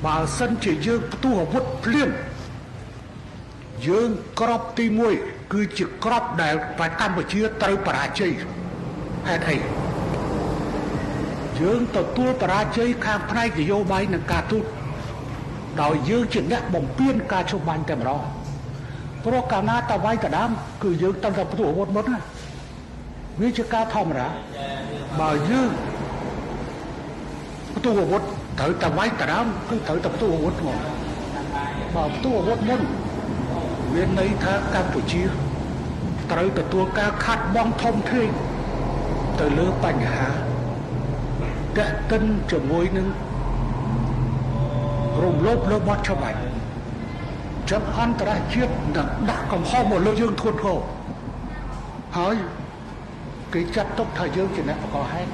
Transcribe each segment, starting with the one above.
បើសិនជាយើងផ្ទុះអាវុធភ្លាមយើងក្របទី1គឺជាក្របដែលកម្ពុជាត្រូវបរាជ័យហេតុអីយើងទទួលបរាជ័យខាងផ្នែកនយោបាយនិងការទូតដោយយើងជាអ្នកបំពេញការជប់បាញ់តែម្ដងព្រោះកាលណាតវាយតដាមគឺយើងតាំងតែផ្ទុះអាវុធមុនណាវាជាការធម្មតាបើយើងផ្ទុះអាវុធត្រូវតែវាយតដាមគឺត្រូវតែផ្ទុះអាវុធមកបើផ្ទុះអាវុធមុនមានន័យថាកម្ពុជាត្រូវទទួលការខាត់បងធំធេងទៅលើបញ្ហាតាក់ទិនជាមួយនឹងរំលោភលើបទច្បាប់ចឹងអន្តរជាតិនឹងដាក់កំហុសមកលើយើងធ្ងន់ធ្ងរហើយគេចាត់ទុកថាយើងជាអ្នកបង្កហេតុ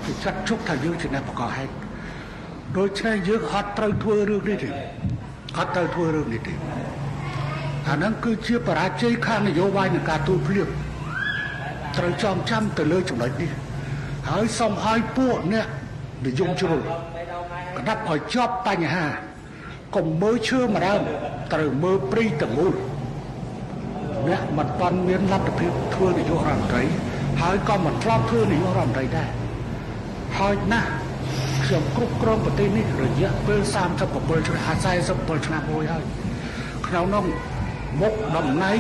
គេចាត់ទុកថាយើងជាអ្នកបង្កហេតុដូច្នេះយើងអត់ត្រូវធ្វើរឿងនេះទេអត់ត្រូវធ្វើរឿងនេះទេអាហ្នឹងគឺជាបរាជ័យខាងនយោបាយនិងការទូតភ្លាមត្រូវចងចាំទៅលើចំណុចនេះហើយសូមឲ្យពួកអ្នកនិយមជ្រុលក្តាប់ឲ្យជាប់បញ្ហាកុំមើលឈើម្ដងត្រូវមើលព្រីទាំងមូលអ្នកមិនតាន់មានលទ្ធភាពធ្វើនាយករដ្ឋមន្ត្រីហើយក៏មិនធ្លាប់ធ្វើនាយករដ្ឋមន្ត្រីដែរហើយណាស់ខ្ញុំគ្រប់គ្រងប្រទេសនេះរយៈពេល37ឆ្នាំ47ឆ្នាំរួចហើយក្នុងនោះមុខតំណែង